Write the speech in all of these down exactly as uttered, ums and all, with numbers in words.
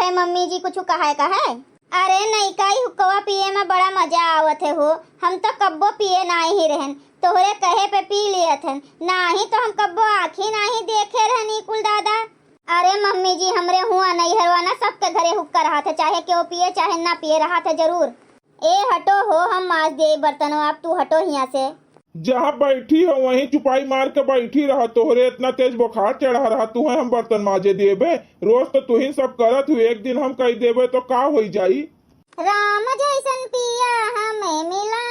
ए मम्मी जी, कुछ कहे का है? अरे नइका, ई हुक्कवा पिए में बड़ा मजा आवत है हो। हम तो कब्बो पिए नाहीं ही रहन, तोहरे कहे पे पी लियत हन, नाहीं तो हम कब्बो आँखी नाहीं देखे रहन ई कुल दादा। अरे मम्मी जी, हमरे हुआँ नैहरवा ना सबके घरे हुक्का रहत है, चाहे केहू पिए चाहे ना पिए, रहत है जरूर। ए हटो हो, हम माज दिए बर्तनवा, अब तू हटो हियाँ से। जहाँ बैठी हो वहीं चुपाई मार के बैठी रहा, तोहरे इतना तेज बुखार चढ़ा रहा, तुहे हम बर्तन माजे देबे? रोज तो तुही सब करत हुए, एक दिन हम कह देबे तो का होई जाई? राम जैसन पिया हमें मिला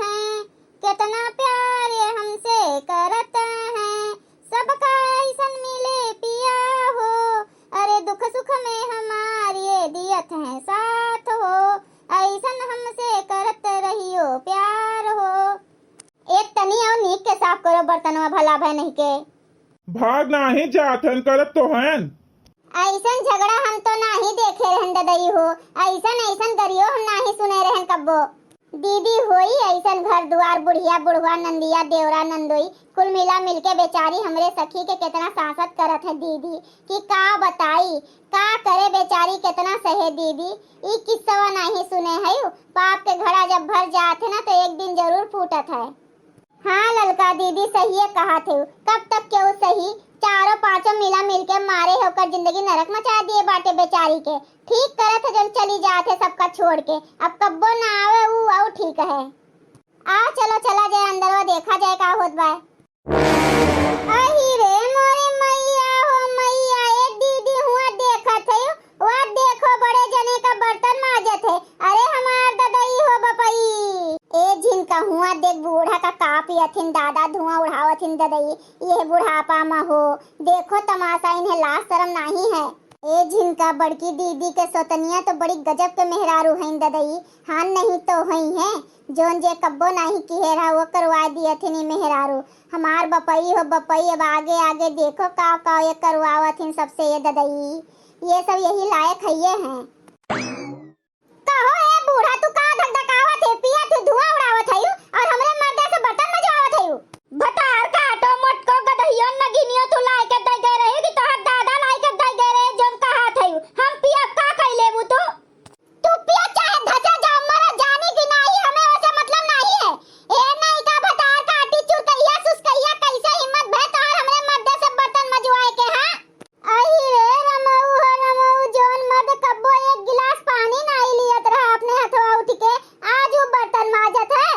है, कितना प्यार ये हमसे करत है, सबका ऐसन मिले पिया हो, अरे दुख सुख में हमार ये दियत हैं साथ हो, ऐसन हमसे करत रहियो प्यार हो। एक तनी और नीक के साफ करो बर्तनवा, भला भय नहीं के। भाग नाहीं जात हन, करत तो हन। ऐसन झगड़ा हम तो नाहीं देखे रहन ददई हो, ऐसन ऐसन गरियो हम नाहीं सुने रहन कब्बो। दीदी होई ऐसन घर दुआर, बुढ़िया बुढ़वा, नंदिया देवरा नंदोई, कुल मिला मिलके बेचारी हमरे सखी के कितना सांसत करत है दीदी, कि का बताई, का करे बेचारी, कितना सहे दीदी। ई किस्सवा नाहीं सुने हयू, पाप के घड़ा जब भर जात है ना, तो एक दिन जरूर फूटत है। हाँ ललका दीदी, सहिए कहत है, कब तक केहू सही, चारों पांचों मिला मिलके मारे है, ओकर जिंदगी नरक मचा दिए बाटे बेचारी के। ठीक करत है जौन चली जात है सबका छोड़ के, अब कब्बो ना आवे ऊ और ठीक है। आ चलो चला जाए अंदरवा, देखा जाए का होत बा। अही रे मोरे मैया हो मैया, ए दीदी हुआँ देखत है, वा देखो बड़े जने का बर्तन माजत है। अरे हमार ददई हो बपई। ए झिनका हुआँ देख बूढ़ा का का पियथिन दादा, धुआं उड़ावथिन ददई, ये बुढ़ापा में हो। देखो तमाशा, इन्हें लाज शरम नाहीं है। ए झिनका बड़की दीदी के सोतनिया तो बड़ी गजब के मेहरारू हईन ददई, हाँ नहीं तो हई हैं, जौन जे कब्बो नाहीं किहे रहा वो करवा दियथिन ई मेहरारू। हमार बपई हो बपई, अब आगे आगे देखो का का ये करवावथिन सबसे ये ददई, ये सब यही लायक हइये हैं। कहो ए बूढ़ा, तू का धकधकावत है, पियत है, धुआं उड़ावत है और हमरे मर्दे से बर्तन मजवावत है। भतार काटो मोटको गदहियो नगिनियो, तू लाई के दई गए रहे कि तोहर दादा लाई के दई गए रहे, जौन कहा थे हम पियब, का कई लेबू तू? तू पिया चाहे धसे जाओ, मरो जानी कि नाही, हमें ओसे मतलब नाही है। ए नइका भतार काटी चुरकहिया सुसकहिया, कैसे हिम्मत भय तोहार हमरे मर्दे से बर्तन मजवाए के, हाँ? अही रे रमऊ हो रमऊ, जौन मर्द कब्बो एक गिलास पानी नाही लियत रहा अपने हथवा उठ के, आज उ बर्तन माजत है।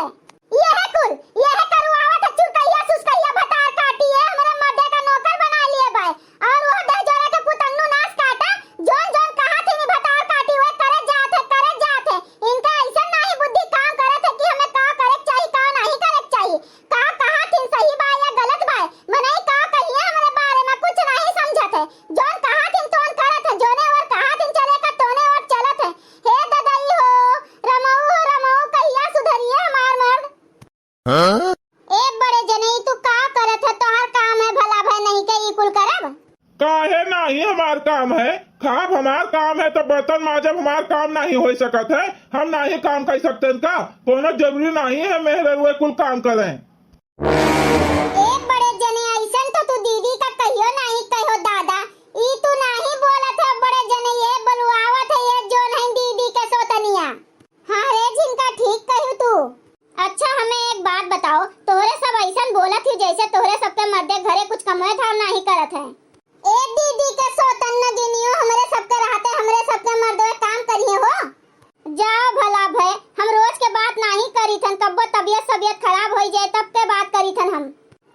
यह कुल, यह करुआवत है चुरकहिया सुसकहिया भतार काटी है, हमरे मर्दे का नौकर बना लिए बाय। और वो दहजोरा के पुतंगनू नास काटा, जौन जौन कहा थी नी भतार काटी, वह करे जात है, करे जात है। इनका ऐसन नाही बुद्धि काम करत है कि हमें का करे के चाही, का नाही करे के चाही। का कहा थी सही बा या गलत बा, मनई का कहिए हमरे बारे में कुछ नाही समझत है। जौन कहा थी तौन करत है, जौने ओर कहा थी चले का तौने ओर चलत है। हे ददई हो, रमऊ हो रमऊ, कहिया सुधरिए हमार मर्द? हाँ? ए बड़े जने, ई तू का करत है? तोहार काम है भला भय नहीं के ई कुल करब? काहे नाही हमार काम है? खाब हमार काम है तो बर्तन माजब हमार काम नाही हो सकत है? हम नाही काम कर सकते हैं का? कोनो जरूरी नाही है मेहररुए कुल काम करें। ए बड़े जने, ऐसन तो तू दीदी का कहियो नाही कहो दादा। ई तू नाही बोलत है बड़े जने, ये बोलवावत है ये जौन है दीदी के सोतनिया। हाँ रे झिनका, ठीक कहू तू। अच्छा, हमें एक बात बताओ, तोहरे सब ऐसन बोलत ही जैसे तोहरे सबके मर्दे घरे कुछ कमवे धाम नाही करत है। ए दीदी के सोतन नगिनियो, हमरे सबके रहते हमरे सबके मर्दवे काम करिए हो। जाओ भला भय, हम रोज के बात नाही करी थन, कब्बो तबियत सबियत खराब होई जाए तब के बात करी थन हम।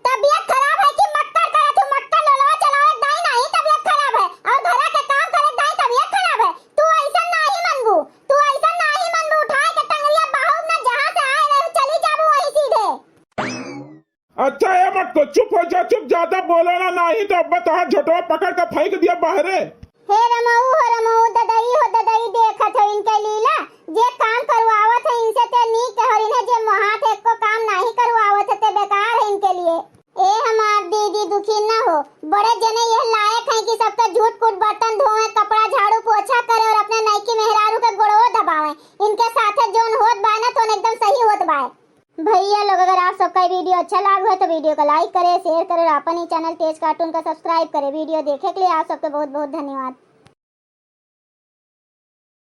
तबियत खराब है कि मक्कर करत हूँ, मक्कर लोलवा चलावे दाई नाही तबियत खराब है, और घरा के काम करे दाई तबियत खराब है। तू ऐसन नाही मनबू, तू ऐसन नाही मनबू, उठाए के टंगरिया बाहू में जहाँ से आए रहे चली जाबू वहीं सीधे। अच्छा ए मटको, चुप हो जा, चुप, ज्यादा बोलो ना, नाही तो अब तोहार झोटवा पकड़ के फेंक दिया बाहरे। हे रमऊ हो रमऊ, ददई हो ददई, देखत हो इनके लीला, जे काम करवावत है इनसे ते नीक है, और इन्हें जे मोहात है, एको काम नाही करवावत है, ते बेकार है इनके लिए। ए हमार दीदी दुखी न हो, बड़े जने यह लायक हैं कि सबके झूठ कूट बर्तन धोवे, कपड़ा झाड़ू पोछा करे और अपने नईकी मेहरारू के गोड़वो दबावे। इनके साथे जौन होत बा ना, तौन एकदम सही होत बा। भैया लोग, अगर आप सबका ये वीडियो अच्छा लाग हो तो वीडियो को like करें, share करें और अपन ही चैनल तेज कार्टून का subscribe करें। वीडियो देखे के लिए आप सबके बहुत बहुत धन्यवाद।